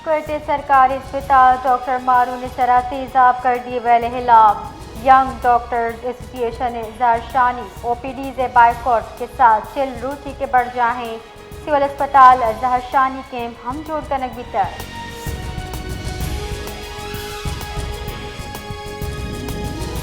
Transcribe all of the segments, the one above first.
کوئٹہ سرکاری اسپتال ڈاکٹر مارون ءِ سرا تیزاب کردی، ویل ءِ ہلاپ ینگ ڈاکٹرز ایسوسی ایشن ءِ زہرشانی، او پی ڈیز ءِ بائیکاٹ ءِ ساہ چل روچی کہ برجاہیں سول اسپتال ءَ زہرشانی کیمپ ہم جوڑ کنگ بیتگ۔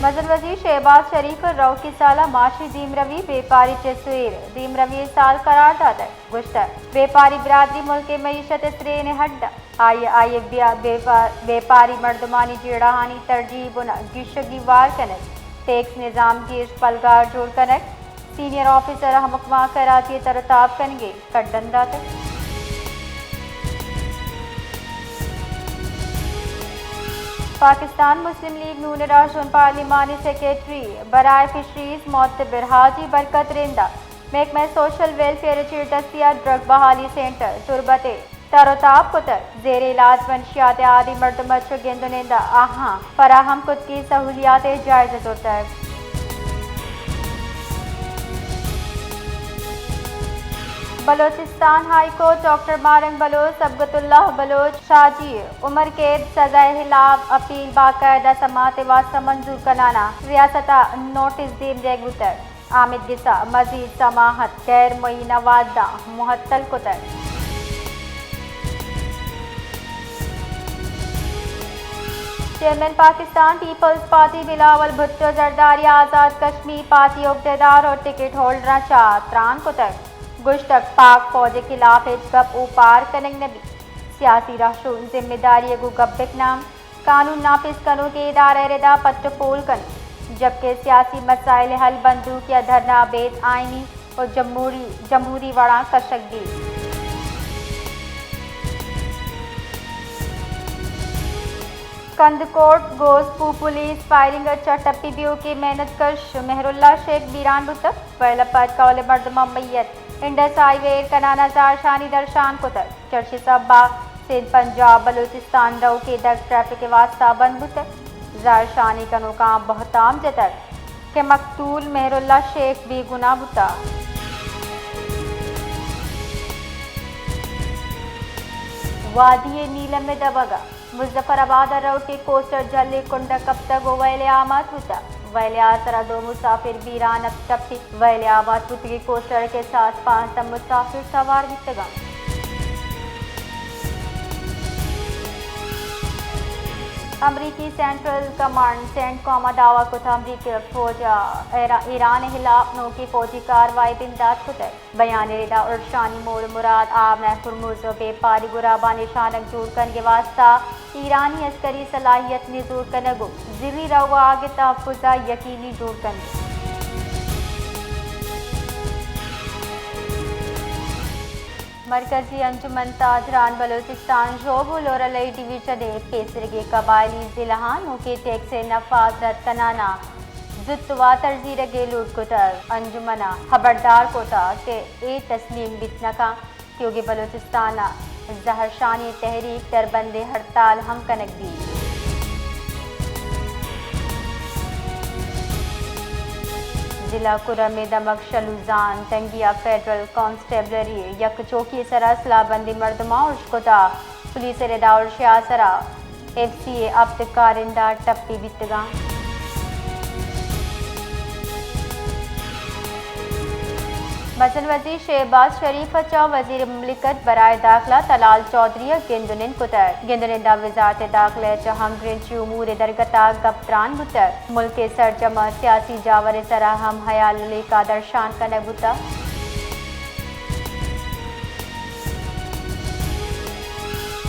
مزن وزیر شہباز شریف ءَ روکی سال ءَ معاشی دیمروی بیپاری چہ سویر دیمروی ءِ سال قرار داتگ۔ گوشتگ، بیپاری برادری ملک ءِ معیشت ءِ سرین ءِ ہڈ انت۔ آئی، آئی ءَ بیا-، بیپا-، بیپاری مردمانی جیڑہانی ترجیحی بن ءَ گیشگی وار کنگ، ٹیکس نظام گیش پلگار جوڑ کنگ، سینئر آفیسر ءِ ہمک ماہ کراچی ءَ تر ءُ تاب کنگ ءِ کڈن داتگ۔ پاکستان مسلم لیگ نون ءِ راہشون پارلیمانی سیکرٹری برائے فشریز معتبر حاجی برکت رند ءَ محکمہ سوشل ویلفیئر ءِ چیردستی ءَ ڈرگ بحالی سینٹر تربت ءَ تر ءُ تاب کتگ۔ زیر علاج منشیات ءِ عادی مردم ءَ چہ گند ءُ نند ءَ آہاں فراہم کتگیں سہولیات ءِ جائزہ زرتگ۔ بلوچستان ہائی کورٹ ڈاکٹر ماہ رنگ بلوچ، صبغت اللہ بلوچ، شاہ جی عمر قید سزا ءِ ہلاپ اپیل باقاعدہ سماعت ءِ واستہ منظور کنان ءَ ریاست ءَ نوٹس دیم دیگ بوتگ۔ آمید گس ءَ مزید سماعت غیر معینہ وھداں معطل کتگ۔ چیئرمین پاکستان پیپلز پارٹی بلاول بھٹو زرداری آزاد کشمیر پارٹی ءِ عہدیدار ءُ ٹکٹ ہولڈراں چہ تران کتگ۔ گوشتگ، پاک فوج ءِ خلاف ہچ گپ اوپار کنگ نہ بیت۔ سیاسی رہشون ذمہ داری ءَ گوں گپ بہ کناں۔ قانون نافذ کنوکیں ادارہ ءِ ردا پٹ ءُ پول کنیں، جبکہ سیاسی مسائل ءِ حل بندوک یا دھرنا ءَ ابید آئینی ءُ جمہوری، جمہوری وڑاں کشگ بیت۔ کندکوٹ گوزپو پولیس فائرنگ ءَ چہ ٹپی بیوکیں محنت کش مہر اللہ شیخ بیران بوتگ۔ ویل ءَ پد کہول ءِ مردماں میت انڈس ہائی وے ایر کنان ءَ زہرشانی درشان کتگ۔ چرشی سبب ءَ سندھ پنجاب بلوچستان روکیں دگ ٹریفک ءِ واستہ بند بوتگ۔ زہرشانی کنوکاں بہتام جتگ کہ مقتول مہر اللہ شیخ بے گناہ بوتگ۔ وادی نیلم ءِ دمگ ءَ مظفر آباد ءَ روکیں کوسٹر جھلیں کنڈ ءَ کپتگ ءُ ویل ءَ آماچ بوتگ۔ ویل ءِ آسر ءَ دو مسافر بیران ءَ ٹپی۔ ویل ءَ آماچ بوتگیں کوسٹر ءِ ساہ ءَ پانزدہ مسافر سوار بیتگ انت۔ امریکی سینٹرل کمانڈ سینٹ کام ءَ دعویٰ کت، امریکی فوج ءَ ایرا-، ایران ءِ ہلاپ نوکیں فوجی کاروائی بندات کتگ۔ بیان ءِ ردا ارشانی مول ءُ مراد آب نہر، ہرمز ءُ بیپاری گراب ءَ نشانگ جوڑ کنگ ءِ واستہ ایرانی عسکری صلاحیت نزور کنگ ءُ زری روگ ءُ آگ ءِ تحفظ ءَ یقینی جوڑ کنگ۔ مرکزی انجمن تاجران بلوچستان ژوب ءُ لورلئی ڈویژن ءِ پیسریگیں قبائلی ضلعاں نوکیں ٹیکس ءِ نفاذ رد کنان ءَ زوت واتر زیرگ ءِ لوٹ کتگ۔ انجمن ءَ ہبردار کتگ کہ اے تسلیم بیت نہ کنت۔ تیوگیں بلوچستان ءَ زہرشانی تحریک دربند ءِ ہڑتال ہم کنگ بیت۔ ضلع کرم ءِ دمگ شلوزان تنگی ءَ فیڈرل کانسٹیبلری ءِ یک چوکی ءِ سرا سلاہ بندیں مردماں ارش کتگ۔ پولیس ءِ ردا ارش ءِ آسرا ایف سی ءِ ہپت کارندہ ٹپی بیتگ انت۔ مزن وزیر شہباز شریف ءَ چہ وزیر مملکت برائے داخلہ طلال چوہدری ءَ گند ءُ نند کتگ۔ گند ءُ نند ءَ وزارت داخلہ ءَ چہ ہمگرنچی امور ءِ درگت ءَ گپ تران بوتگ۔ ملک ءِ سرجم ءَ سیاسی جاور ءِ سرا ہم ہیال ءُ لیکہ درشان کنگ بوتگ۔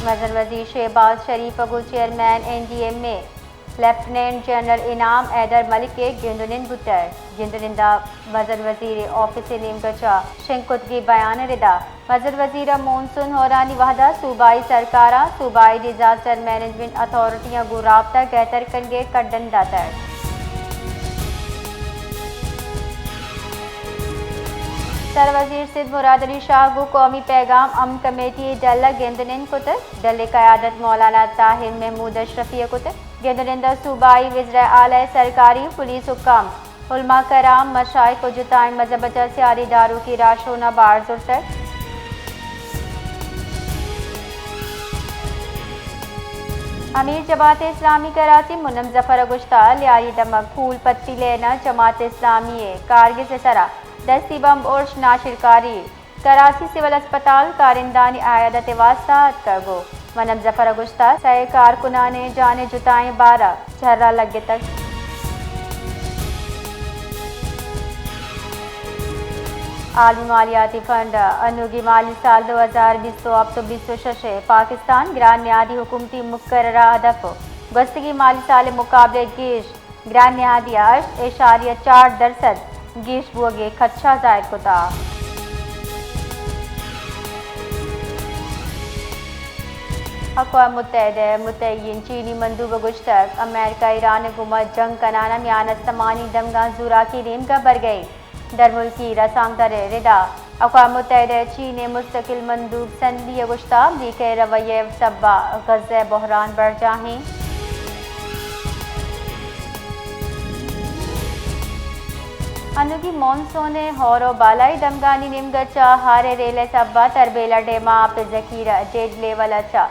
مزن وزیر شہباز شریف ءَ گوں chairman N D M A lieutenant general Inam Haider ملک ءَ گند ءُ نند بوتگ۔ گند ءُ نند ءَ مزن وزیر ءِ آفس ءِ نیمگ ءَ چہ شنگ کتگیں بیان ءِ ردا مزن وزیر ءَ مون سون ہورانی وہد ءَ صوبائی سرکار ءَ صوبائی ڈیزاسٹر مینجمنٹ اتھارٹیاں گوں رابطہ گہتر کنگ ءِ کڈن داتگ۔ سر وزیر سندھ مراد علی شاہ گوں قومی پیغام امن کمیٹی ءِ ڈل ءَ گند ءُ نند کتگ۔ ڈل ءِ قیادت مولانا طاہر محمود اشرفی ءَ کتگ۔ گند ءُ نند ءَ صوبائی وزرا اعلی ءِ سرکاری ءُ پولیس حکام، علماء کرام، مشائخ ءُ جتائیں مذہب ءَ چہ سیادی داروکی راہشوناں بہر زرتگ۔ امیر جماعت اسلامی کراچی منم ظفر ء گوشتہ، لیاری دمگ پھول پتی لین ء جماعت اسلامی ء کارگس ء سرا دستی بمب ارش ناشرکاری۔ کراچی سول ہسپتال کارندانی عیادت ء واستہ اتکگ ء منم ظفر ء گوشتہ، سئے کارکنان ء جان ء جتائیں بار ء جھر ء لگتگ۔ عالمی مالیاتی فنڈ ء انوگی مالی سال دو ہزار بیست و ہفت و بیست و شش ء پاکستان گران نیادی حکومتی مقررہ ہدف ء گوستگی مالی سال ء مقابلہ ء گیش گران نیادی ء ہشت اعشاریہ چار درسد گیش بوگ ء خدشہ ظاہر کتہ۔ اقوام متحدہ ء متعین چینی مندوب ء گوشتگ، امریکہ ایران ء گوما جنگ کنان ء میان استمانی دمگاں زوراکی نیمگا برگ ء انت۔ درملکی رسانکدر ء ردا اقوام متحدہ ء چین ء مستقل مندوب سندی ء گوشتہ، امریکہ ء رویہ ء سبا غزہ ء بحران برجاہ انت۔ انوگی مانسون ء ہور ء بالائی دمگانی نیمگ ء چہ ہار ء ریل ء سبا تربیلا ڈیم ء آپ ء ذخیرہ ڈیڈ لیول ء چہ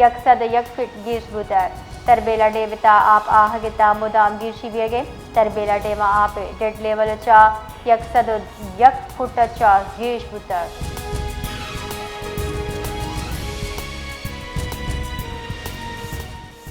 یک سد ء یک فٹ گیش بوتگ۔ تربیلا ڈیم ء تہ آپ آہگ ء تہ مدام گیشی بیگ ء انت۔ تربیلا ڈیم ء آپ ء ڈیڈ لیول ء چہ یک سد ء یک فٹ ء چہ گیش بوتگ۔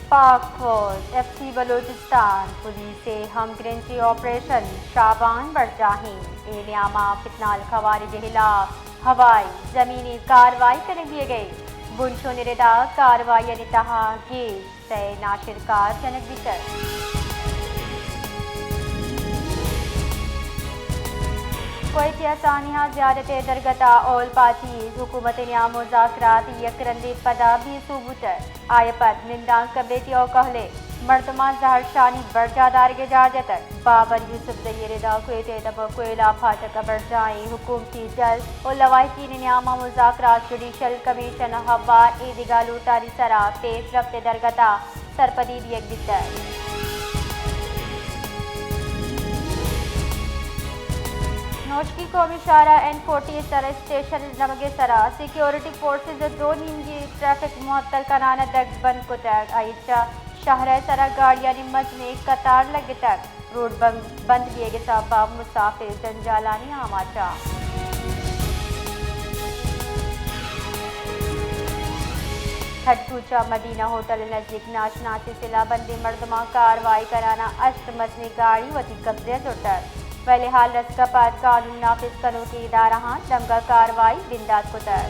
پاک فوج، ایف سی بلوچستان پولیس ء ہمگرنچی آپریشن شابان برجاہ انت۔ اے نیاما فتنہ الخوارج ء ہلاپ ہوائی، زمینی کاروائی کنگ بیگ ء انت۔ بنشون ء ردا کاروائی آنی تہا گیش سئے ناشرکار جنگ بیتگ۔ کوئٹہ ء سانحہ زیارت ء درگت ء آل پارٹیز حکومت ء نیام مذاکرات یک رندے پدا بے سوب بوتگ۔ آئی ء پد نندانک کمیٹی ء کہلے مردماں زہرشانی برجاہ دارگ ء جار جتگ۔ بابر یوسف زئی ء ردا کوئٹہ ء دمگ کوئلہ پھاٹک ء برجاہیں حکومتی جل و لواحقین ء نیام ء مذاکرات، جوڈیشل کمیشن ء ہوار ایدگہ لوٹانی سرا پیش رفت ء درگت ء سرپدی دیگ بیتگ۔ نوشکی قومی شاہراہ این فورٹی ء سر اسٹیشن ء دمگ ء سرا سیکیورٹی فورسز ء دو نیمگی ٹریفک معطل کنان ء دگ بند کتگ۔ آئی ء چہ شاہراہ ء سرا گاڑیانی مزنیں قطار لگتگ۔ روڈ بند، بند بیگ ء سبب ء مسافر جنجالانی آماچ ء۔ کھڈکو چہ مدینہ ہوٹل ء نزیک ناشناسی سلاہ بندیں مردماں کاروائی کنان ء ہشت مزنیں گاڑی وتی قبضہ ء زرتگ۔ ویل ء ہال رسگ ء پد قانون نافذ کنوکیں ادارہاں دمگ ء کاروائی بندات کتگ۔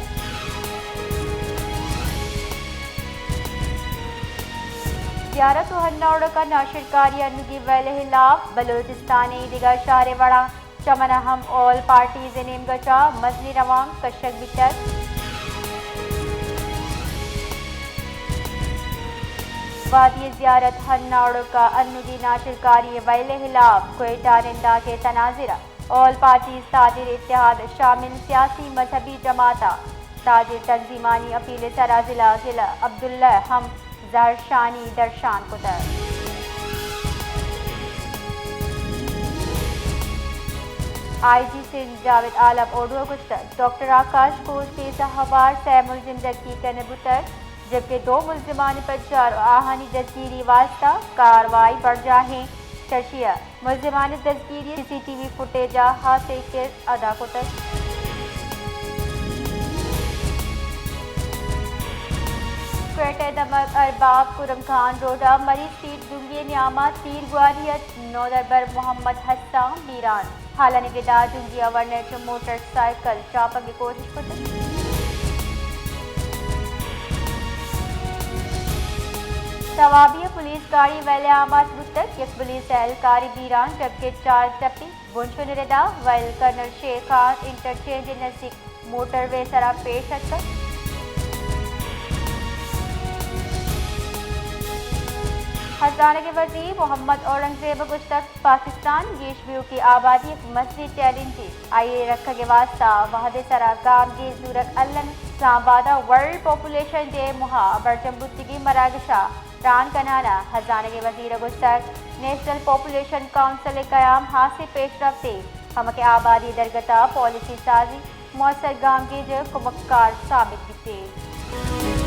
زیارت و ہند ء اوڑک ء ناشرکاری انوگی ویل ء ہلاپ، بلوچستان ء دگہ شہر ء وڑا چمن ء ہم آل پارٹیز ء نیمگ ء چہ مزنیں روانک کشگ بیتگ۔ وادی زیارت ہند ء اوڑک ء انوگی ناشرکاری ء ویل ء ہلاپ کوئٹہ نندانک ء تناظر ء آل پارٹیز تاجر اتحاد شامل سیاسی مذہبی جماعت ء تاجر تنظیمانی اپیل ء سرا ضلع ضلع عبداللہ ہم زہرشانی درشان کتگ۔ آئی جی سندھ جاوید عالم اوڈو ء گوشتگ، ڈاکٹر آکاش گھوش کیس ء ہوار سئے ملزم دزگیر کنگ بوتگ، جبکہ دو ملزمانی پجار ء آہانی دزگیری واستہ کاروائی برجاہ انت۔ چرشی ء ملزمانی دزگیری ء سی سی ٹی وی فوٹیج ء ہاسیں کرد ادا کتگ۔ کوئٹہ ء دمگ ارباب کرم خان روڈ ء مری اسٹریٹ جنگی ء نیام ء تیر گواری ء نودربر محمد حسان بیران۔ ہالانی ردا جنگی ء ورنا چہ موٹر سائیکل چاپگ ء کوشش کتگ۔ صوابی ء پولیس گاڑی ویل ء آماچ بوتگ، یک پولیس اہلکاری بیران جبکہ چار ٹپی۔ بنشون ء ردا ویل کرنل شیر خان انٹرچینج ء نزیک موٹر وے سرا پیش اتکگ۔ ہزانگ ء وزیر محمد اورنگزیب ء گوشتگ، پاکستان گیش بیوکی آبادی یک مزنیں چیلنجے، آئی ء رکھگ ء واستہ وھد ء سرا گامگیج زورگ الم۔ اسلام آباد ء ورلڈ پاپولیشن ڈے ء موہ ء برجم بوتگیں مراگش ء تران کنان ء ہزانگ ء وزیر ء گوشتگ، نیشنل پاپولیشن کونسل ء قیام ہاسیں پیشرفتے، کمک آبادی درگت ء پالیسی سازی موثر گامگیج ء کمکار ثابت بیت۔